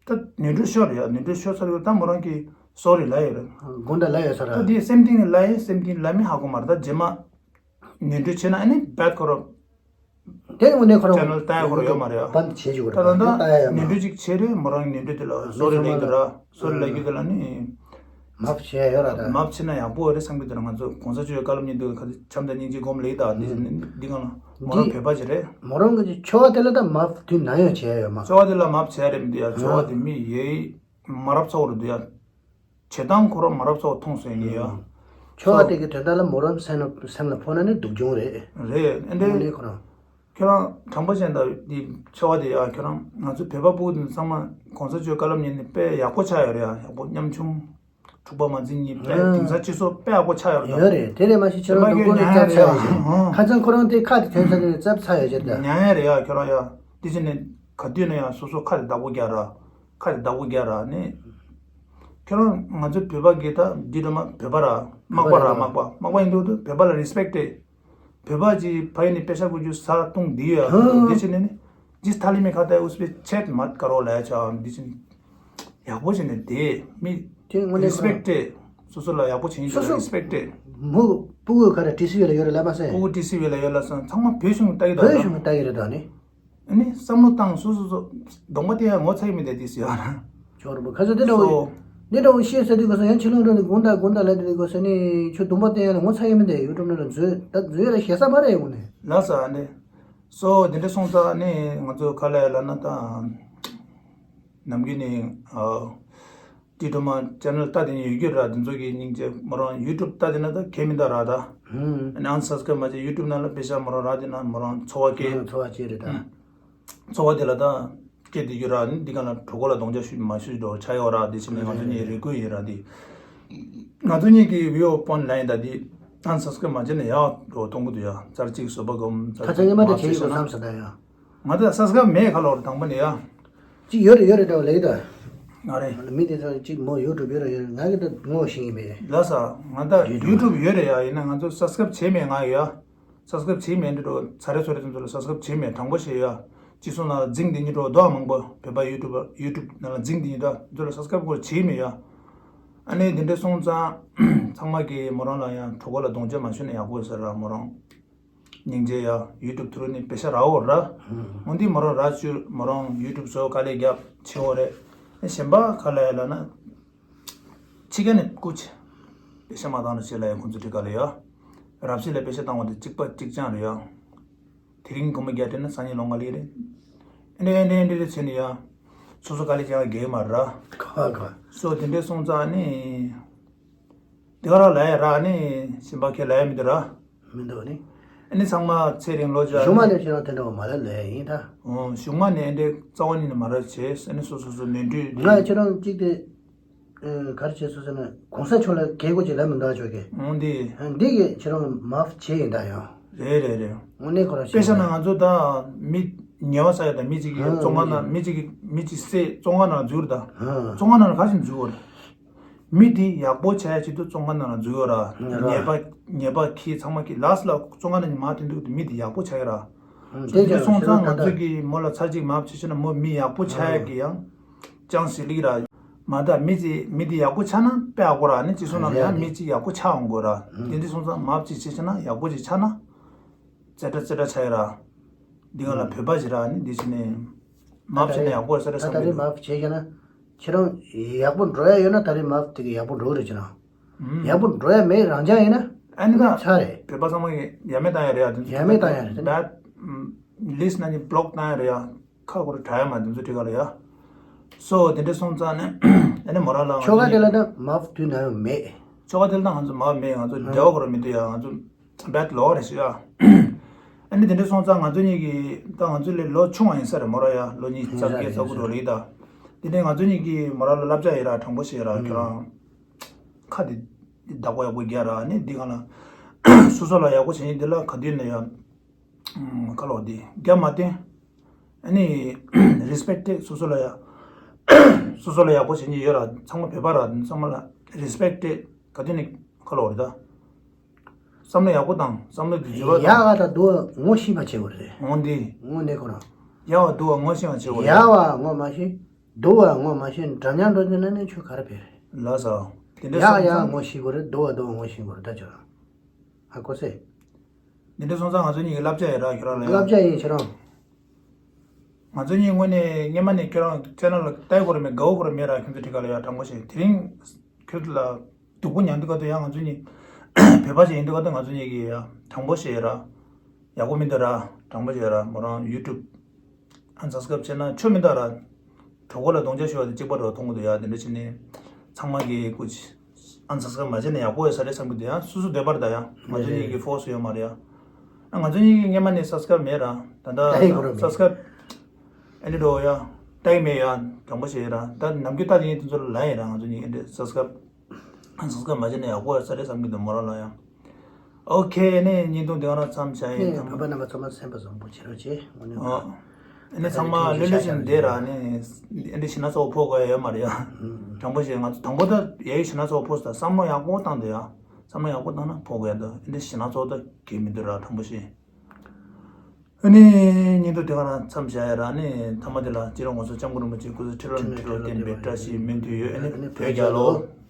ད་ནོར་འཁྲུལ་ཤོར་ཡ། ནོར་འཁྲུལ་ཤོར་ཚར་ཡོད། ད་མོ་རང་གིས་སོ་རི་ལབ་ཡོད་རེད། དགོངས་དག་ལབ་ཡོད་ས་ར། ད་དེ་སེམས་གཏིང་ནས་ལབ་ཡིན། སེམས་གཏིང་ལབ་མིན་ཧ་གོ་མ་རེད། ད་རྗེས་མ་ནོར་འཁྲུལ་བྱས་ན་ཨ་ནི་བེད་ཁོ་ར། དེ་དངོས་གནས་ཁོ་རང་ཅེ་ནལ་ལྟ་ཡ་ཁོ་ར་ཡོད་མ་རེད་ཡ། བན་བྱེད་ཅིག་ད་ད་ད་ལྟ་ལྟ་ཡ་ཡོད་མ་ནོར་འཁྲུལ་ཅིག་བྱས་རེད། མོ་རང་ནོར་འཁྲུལ་དེ་ལ་སོ་རི་ལབ་ཡོད་ར། སོ་རི་ལབ་ཡོད་དེ་ལ་ནི། མབ་བྱས་ཡོད་ར་ད། མབ་བྱས་ན་ཡག་པོ་རེད་བསམ་གི་འདུག་ར། ང་ཚོ་གོང་ས་མཆོག་བཀའ་སློབ་ཉན་དུས་ཁ་ཚིག་བྱམས་དང་སྙིང་རྗེ་སྒོམ་ལེགས་དང་འདི་ནི་འདི་གང་ལ་མོ་རང་འདི་བོད་པ་ཅིག་རེད། མོ་རང་གི་ཆོ་ག་དེ་ལ་ད་མབ་དུས་ན་ཡང་བྱས་ཡོད་མ། ཆོ་ག་དེ་ལ་མབ་བྱས་རེད་མི་འདུག་ཡ། ཆོ་ག་དེ་མི་ཡེ་མ་རབས་ཚོགས་རེད་འདུག་ཡ། བྱེད་སྟངས་ཁོ་རང་མ་རབས་ཚོགས་མཐོང་སོང་ཡིན་ཡ། ཆོ་ག་དེ་གི་དོན་དག་ལ་མོ་རང་སེམས་ལ་སེམས་ལ་ཕོག་ན་ནི་སྡུག་གྱོང་རེད། རེད་ཨེ་འདྲ། དངོས་གནས་ཁོ་རང་། ཁྱོད་རང་དྲང་པོ་བཤད་ན་འདི་ཆོ་ག་དེ་ཡ་ཁྱོད་རང་ང་ཚོ་བོད་པ་སྤུ་གུ་དེ་ཚང་མ་གོང་ས་མཆོག་བཀའ་སློབ་ཉན་ནས་དཔེ་ཡག་པོ་ཆགས་ཡོད་རེད་ཡ། ཡག་པོ་ཉམ་ཆུང་། འཁྲུག་པ་མ་འཛིང་གི་དཔེ་ཨང་དེང་སང་སྤྱི་ཚོགས་དཔེ་ཡག་པོ་ཆགས་ཡོད་རེད་ད། ཡོད་རེད། དེ་རེད་མ་གཞི་ཁྱེད་རང་ཚོ་མགོ་ནས་བརྩམས་ཚར་ཡོད་ཀྱི་རེད། ཁ་སང་ཁོ་རང་དེ་ཁ་དེ་དེང་སང་དེ་བརྩམས་ཚར་ཡོད་ཀྱི་རེད་ད། ཉན་ཡ་རེད་ཡ་ཁྱོད་རང་ཡ། དེ་ཕྱིན་ནས་ག་དུས་ན་ཡང་སོ་སོ་ཁ་དེ་བདག་པོ་རྒྱག་ར། ཁ་དེ་བདག་པོ་རྒྱག་ར་ནི། ཁྱོད་རང་ང་ཚོ་བོད་པ་གི་ད་འདི་འདྲ་མ་བོད་པ་ར། དམག་པ་ར། དམག་པ་དམག་པ་ཡིན་དུས་བོད་པ་ལ་རི་སི་པེག་ཊི་སྤྲད། བོད་པ་ཅིག་ཕ་ཡུལ་ནས་པེ་ཤ་བཀོལ་རྒྱུ་ས་བཏུང་འདི་ཡོད་ཡ། འདི་ཕྱིན་ནས་ནི། ཇིས་ཐ་ལི་མེ་ཁ་ཏ་ཨུས་པེ་ཆེད་མ་ཀ་རོ་ལ་ཡ་ཆ་འདི་ཕྱིན། ཡག་པོ་བྱས་ནས་བསྡད་མི། དེ་དངོས་གནས་རི་སི་པེག་ཊི་སྤྲད། སོ་སོ་ལ་ཡག་པོ་བྱེད་ཡིན་དུས་སོ་སོ་རི་སི་པེག་ཊི་སྤྲད། མོ་སྤུ་གུ་ག་རེ་ཊི་སི་ཝི་ལ་ཡོད་རེད་ལབ་མ་ཟེར། སྤུ་གུ་ཊི་སི་ཝི་ལ་ཡོད་ལབ་སོང་། ཚང་མ་བོད་གཞུང་ལྟ་གི་འདུག་བོད་གཞུང་ལྟ་གི་རེད་ད་ནི། ཨ་ནི་བསམ་བློ་བཏང་། སོ་སོ་སོ་གདོང་པ་དེ་ཡང་ངོ་ཚ་གི་མི་འདུག་ཏི་སི་ཡོད་ན། ཇོ་རུ་པོ་ཁ་ཚ་དེ་འདྲ་བོ། སོ། འདི་འདྲ་བོ་བཤད་ཟེར་དུས་སྐབས་སུ་ཡང་ཕྱི་ལོགས་འགྲོ་ནས་དགོངས་དག་དགོངས་དག་ལབ་དུས་སྐབས་སུ་ནི་ཁྱོད་གདོང་པ་བསྟན་ཡ་ལ་ངོ་ཚ་ཡ་མི་འདུག་ཡུ་ཊུབ་ནང་ལ་འཛུལ་ད་འཛུལ་ཡ་ལ་ཞེ་ས་མ་རེད་ཡོང་ནས། ལགས་སོ་ཨ་ནི། སོ་འདི་འདྲ་སོང་ཙང་ནི་ང་ཚོ་ག་ལ་ཡ་ལབ་ན་ད། ནམ་རྒྱུན་ནི། ཨ། ཏི་ཏོ་མ་ཅེ་ནལ་ལྟ་དེ་ནི་ཡོད་རྒྱུ་ར་དེ་ཚོ་གི་སྙིང་རྗེ་མོ་རང་ཡུ་ཊུབ་ལྟ་དེ་ན་ད་གལ་མི་འདུག་ར་ད། ཨ་ནི་ཨན་སབ་སི་ཀ་རའིབ་མ་བྱས་ཡུ་ཊུབ་ནང་ལ་པེ་ཤ་མོ་རང་ར་དེ་ན་མོ་རང་འཚོ་བ་སྐྱེལ། ཚོ་བ་སྐྱེལ་རེད་ད། ཚོ་བ་དེ་ལ་ད་སྐད་དེ་རྒྱུ་ར་ནི་འདི་ག་ལ་གྲོད་ཁོག་ལ་རྡུང་རྒྱག་ཞུ་མ་ཞུ་འགྲོ་ཆ་ཡོད་ར་དེ་ཕྱིན་ནས་ང་ཚོ་གཉིས་རེ་སྐུལ་ཡིན་ར་དེ། ང་ཚོ་གཉིས་ཀྱི་བི་ཨོ་ཕོན་ལ་ཡིན་ད་དེ་ཨན་སབ་སི་ཀ་རའིབ་མ་བྱས་ནས་ཡག་འགྲོ་གཏོང་གི་འདུག་ཡ། ཚར་གཅིག་བཟོད་པ་སྒོམ་ཚར་ཁ་ཚ་ངེས་མ་ད་བྱེད་ཡོད་བསམ་ས་ད་ཡ། ང་ད་སབ་སི་ཀ་རའིབ་མེད་ཁ་ལོར་དང་པོ་ནས་ཡ། གཅིག་ཡོད་རེད་ཡོད་རེད་ད་ལེགས་ད། ང་རེད། མི་དེ་ཚོ་གཅིག་མོ་ཡུ་ཊུབ་ཡོད་རེད་ཡོད་རེད་ང་གི་ད་ངོ་ཤེས་ཀྱི་མེད། ལ་ས་ང་ད་ཡུ་ཊུབ་ཡོད་རེད་ཡ་ཡིན་ན་ང་ཚོ་སབ་སི་ཀ་རའིབ་བྱས་མེད་ང་ཡ། སབ་སི་ཀ་རའིབ་བྱས་མེད་འདི་འགྲོ་ཚ་རེ་ཚོ་རེ་ཚོ་ཚོ་ལ་སབ་སི་ཀ་རའིབ་བྱས་མེད་དྲང་པོ་བཤད་ཡ། ཅི་སོང་ན་རྫིང་འདི་གཉིས་འགྲོ་རྡོ་མང་པོ་བོད་པ་ཡུ་ཊུབ་ཡུ་ཊུབ་ནང་ལ་རྫིང་འདི་གཉིས་འགྲོ་ཚོ་ལ་སབ་སི་ཀ་རའིབ་སྐོར་བྱས་མེད་ཡ། ཨ་ནི་འདི་འདྲ་སོང་ཙང་ཚང་མ་གི་མོ་རང་ལ་ཡང་གྲོད་ཁོག་ལ་རྡུང་རྒྱག་མ་ཞུ་ན་ཡག་པོ་ཟེར་ར་མོ་རང་། སྙིང་རྗེ་ཡ་ཡུ་ཊུབ་ཐུ་རུ་ནི་པེ་ཤ་ར་འོ་ར། འོན་ཏེ་མོ་རང་ར་ཅུ་མོ་རང་ཡུ་ཊུབ་བཟོ་དཀའ་ལས་རྒྱབ་ཆེ་འོ་རེད། གཞན་པ་ག་ལ་ཡ་ལ་ན། ཕྱི་རྒྱལ་ནས་སྐུ་ཆེ། པེ་ཤ་མ་བཏང་ན་ཆེ་ལ་ཡ་ཁོང་ཚོ་ཁྲི་ག་ལ་ཡ། རབ་ཤི་ལ་པེ་ཤ་བཏང་བ་དེ་གཅིག་པ་གཅིག་རྐྱང་རེད་ཡ། དེ་རིང་སྒོར་མོ་བརྒྱ་སྤྲད་ན་སང་ཉིན་ལོ་ལྔ་ལེགས་རེད། ཨེ་འདྲ་ཨེ་འདྲ་ཨེ་འདྲ་རེད་ཟེར་ནས་ཡ། སོ་སོ་དཀའ་ལས་རྒྱག་གི་མ་ར། ག་ག་སོ་དེ་འདྲ་སོང་ཙང་ནི། དེ་ག་ར་ལ་ཡ་ར་ནི་གཞན་པ་ཁས་ལ་ཡ་མི་འདུག་ར། མི་འདུག་ནི། ཨ་ནི་ཚང་མ་ཚེ་རིང་ལོ་བཅུ་གཞུག་མ་ནས་ཁྱེད་རང་དེ་འདྲ་བ་མ་ལ་ལས་ཡིན་ད། ཨོ་གཞུག་མ་ནས་འདི་རྩ་བ་ཉིད་ནས་མ་ར་བྱས་ཨ་ནི་སོ་སོ་སོ་ནས་འདྲུད་ང་ཁྱེད་རང་གཅིག་དེ་གར་བྱས་སོ་སོ་ན་གོང་ས་མཆོག་ལ་གལ་གོ་ཅིག་ལབ་མི་འདུག་ཆོག་གི་ཨོ་འདི། འདི་གི་ཁྱེད་རང་མ་བྱས་ཡིན་ད་ཡང་། རེད་རེད་རེད། དངོས་གནས་ཁོ་རང་དཔེ་བཤད་ན་ང་ཚོ་ད་མི་ཉེ་བ་ས་ཡ་ད་མི་གཅིག་གིས་ཨ་བཙོན་ཁང་ནང་མི་གཅིག་གིས་མི་གཅིག་བསད་བཙོན་ཁང་ནང་འཛུལ་ད། ཨ་བཙོན་ཁང་ནང་ལ་ག་ཞིག་འཛུལ་བ་རེད། མི་དེ་ཡག་པོ་བྱ་ཡ་ཆེད་དུ་བཙོན་ཁང་ནང་ལ་འཛུལ་ཡོད་ར། ཉེས་པ་ཉེས་པ་ཁྱི་ཚང་མ་ཁྱི་ལགས་ལ་བཙོན་ཁང་ནང་ཉི་མ་དེ་འདུག་དེ་མི་དེ་ཡག་པོ་བྱ་ཡ་ར། དེ་འདྲ་སོང་ཙང་ང་ཚོ་གི་མོ་ལ་ཚར་གཅིག་མ་བྱེད་ཤེ་ན་མོ་མི་ཡག་པོ་བྱ་ཡ་གི་ཡང་ཅང་སི་ལིག་ར། མ་ད་མི་དེ་མི་དེ་ཡག་པོ་ཆགས་ན་དཔེ་ཡག་པོ་ར་ནི་ཅི་སོང་ན་ཡང་མི་གཅིག་ཡག་པོ་ཆགས་འོང་དགོས་ར། དེ་འདྲ་སོང་ཙང་མ་བྱེད་བྱེད་ཤེ་ན་ཡག་པོ་ཅིག་ཆགས་ན། ཙེ་ཏྲ་ཙེ་ཏྲ་ཆ་ཡ་ར། འདི་ག་ལ་བོད་པ་ཞིག་ར་ནི་འདི་ཕྱི་ནས་མ་བྱས་ན་ཡག་པོ་ཟེར་ར་ད་བསམ་ད་རེས་གི་མ་བྱས་ཤེ་ན་ཁྱེད་རང་ཡག་པོ་འགྲོ་ཡ་ཡོད་ན་ད་རེས་མ་དེ་གི་ཡག་པོ་འགྲོ་གི་རེད་ཁྱེད་རང་། ཡག་པོ་འགྲོ་ཡ་མེད་རང་རྐྱང་ཡིན་ན་ཨ་ནི་ད་ཚར་རེད། བོད་པ་ཚང་མ་གི་ཡ་མེད་བཏང་ཡ་རེད་ཡ་དེ་ཚོ་ཡ་མེད་བཏང་ཡ་རེད། བེད་ལིས་ན་ནི་བློག་བཏང་ཡ་རེད་ཡ། ཁ་ཁོ་ར་དྲ་ཡ་མ་དེ་ཚོ་ཁྲི་ག་ལ་ཡ། སོ་དེ་འདྲ་སོང་ཙང་ནི་ཨ་ནི་མོ་ར་ལ་ཆོ་ག་དེ་ལ་ད་མ་དུས་ན་ཡང་མེད། ཆོ་ག་དེ་ལ་ད་ང་ཚོ་མ་མེད་ང་ཚོ་འབྲེལ་བ་ཁོ་ར་མི་འདུག་ཡ་ང་ཚོ། བེད་ལོ་རེ་ཞུ་ཡ། ཨ་ནི་དེ་འདྲ་སོང་ཙང་ང་ཚོ་གཉིས་ཀྱི་ད་ང་ཚོ་ལས་ལོ་ཆུང་བ་ཡིན་ས་རེད་མོ་ར་ཡ་ལོ་གཉིས་རྩ་བརྒྱད་རྩ་དགུ་འགྲོ་རེད་ད། དེ་ནས་ང་ཚོ་གཉིས་ཀྱིས་མོ་ར་ལ་བསླབ་བྱ་ཡིན་ར་དྲང་པོ་བཤད་ར་ཁྱོད་རང་ཁ་དེ་བདག་པོ་ཡག་པོ་རྒྱག་ར་ནི་འདི་ག་ལ་སོ་སོ་ལ་ཡག་པོ་བྱེད་ཡིན་འདི་ལ་ག་དུས་ནས་ཡ་ཁ་ལོ་དེ་རྒྱ་མ་བསྟན། ཨ་ནི་རེ་སི་པེག་སྤྲད་སོ་སོ་ལ་ཡ། སོ་སོ་ལ་ཡག་པོ་བྱེད་ཀྱི་ཡོད་ར་ཚང་མ་བོད་པ་ར་ཚང་མ་ལ་རེ་སི་པེག་སྤྲད་ག་དུས་ནས་ཁ་ལོ་རེད་ད། བསམ་བློ་ཡག་པོ་བཏང་བསམ་བློ་དེ་བརྗོད་པ་ཡག་དང་བ་དང་སྡུག་བ་ངོ་ཤེས་པ་བྱེད་དགོས་རེད། འོང་དེ། དངོས་གནས་ཁོ་རང་། ཡག་བ་སྡུག་བ་ངོ་ཤེས་པ་བྱེད་དགོས་རེད། ཡག་བ་ངོ་མ་ཤེས། སྡུག་བ་ངོ་མ་ཤེས་འདྲ་མཉམ་འགྲོ་དུས་ན་ནི་ཁྱོད་ག་རེ་ཕེབས་རེད། ལགས་སོ། དེ་འདྲ་ཡག་སོང་ཡག་ཙང་ངོ་ཤེས་དགོས་རེད་སྡུག་བ་སྡུག་བ་ངོ་ཤེས་དགོས་རེད་ད་ཁྱོད་རང་། ཧ་གོ་སོང་། འདི་འདྲ་སོང་ཙང་ང་ཚོ་གཉིས་ཀྱི་བསླབ་བྱ་ཡིན་ར་ཁྱོད་རང་ལ་ཡ། བསླབ་བྱ་ཡིན་ཁྱོད་རང་། ང་ཚོ་གཉིས་དངོས་གནས་སྔན་མ་ནས་ཁྱོད་རང་ཆེ་ནལ་ལ་ལྟ་ཡི་གོ་ར་མེད་དགའ་བོ་གོ་ར་མེད་ར་ཁྱོད་ཚོ་ཁྲི་ཁ་ལ་ཡ་དྲང་པོ་བཤད་དེ་རིང་ཁྱོད་ལ་སྡུག་པོ་མྱངས་དུས་ག་དུས་ཡང་ང་ཚོ་གཉིས་བོད་པ་ཞིག་ཡིན་དུས་ག་དུས་ང་ཚོ་གཉིས་ཀྱིས་ཡ་དྲང་པོ་བཤད་ར། ཡག་པོ་མི་འདུག་ར་དྲང་པོ་བཤད་ར་མོ་རང་ཡུ་ཊུབ་ཨན་སབ་སི་ཀ་རབ་བྱས་ན་ཆོ་མི་འདུག་ར། གྲོད་ཁོག་ལ་རྡུང་རྒྱག་ཞུ་བ་དེ་གཅིག་པ་འགྲོ་མཐོང་གི་འདུག་ཡ་དེ་འདྲ་བྱས་ནས་ཚང་མ་གིས་སྐུ་མཁྱེན། ཨན་སབ་སི་ཀ་རབ་མ་བྱས་ན་ཡག་པོ་ཡོད་ས་རེད་བསམ་གི་འདུག་ཡ་སོ་སོ་འདོད་པ་རེད་ད་ཡ་ང་ཚོ་གཉིས་ཀྱི་ཕོ་སི་ཡོད་མ་རེད་ཡ། ང་ཚོ་གཉིས་ཀྱི་སྔན་མ་ནས་སབ་སི་ཀ་རབ་མེད་ར་ད་ལྟ་ད་ཡིན་གོ་ར་སབ་སི་ཀ་རབ་ཨེ་འདྲ་འགྲོ་ཡ་ལྟ་གི་མེད་ཡ་དྲང་པོ་བཤད་ཡ་ར་ད་ནམ་རྒྱུན་ལྟ་དེ་ཡིན་དེ་ཚོ་ལ་ལ་ཡིན་ར་ང་ཚོ་གཉིས་ཨེ་འདྲ་སབ་སི་ཀ་རབ་ཨན་སབ་སི་ཀ་རབ་མ་བྱས་ན་ཡག་པོ་ཡོད་ས་རེད་བསམ་གི་འདུག་མོ་རང་ལ་ཡ། ཨོ་ཁེ་ནས་བརྙན་ཐུང་དེ་ག་རང་མཚམས་བཞག་ཡིན་ནས་ཐང་བོད་པ་རྣམ་པ་ཚང་མ་སེམས་པ་བཟང་པོ་བྱེད་རོགས་བྱེད་དངོས་གནས་ཨོ། ཨ་ནི་ཚང་མ་ལྷོད་ལྷོད་བྱས་ནས་བསྡད་ར་ནས་ཨ་འདྲ་ཞི་ན་ཚོགས་ཕོག་དགོས་ཡ་ཡོད་མ་རེད་ཡ། དྲང་པོ་བཤད་ང་ཚོ་དང་པོ་ད་ཡ་ཡི་ཞི་ན་ཚོགས་ཕོག་ས་བསམ་བློ་ཡག་པོ་བཏང་འདུག་ཡ། བསམ་བློ་ཡག་པོ་བཏང་ན་ཕོག་དགོས་ཡ་འདུག་ཨ་འདྲ་ཞི་ན་ཚོགས་ད་གལ་མི་འདུག་ར་དྲང་པོ་བཤད། ཨ་ནི་བརྙན་ཐུང་དེ་ག་རང་མཚམས་བཞག་ཡ་ར་ནས་མཐའ་མ་དེ་ལ་སྤྱི་རོགས་ངོ་སོ་ལྕམ་སྐུ་རིན་པོ་ཆེ་སྐུ་ཚེ་ཁྲི་ལོ་ནས་ཁྲི་ལོ་བརྟན་པའི་བཀྲ་ཤིས་སྨོན་འདུན་ཡོད་ཨ་ནི་བོད་རྒྱལ་ལོ།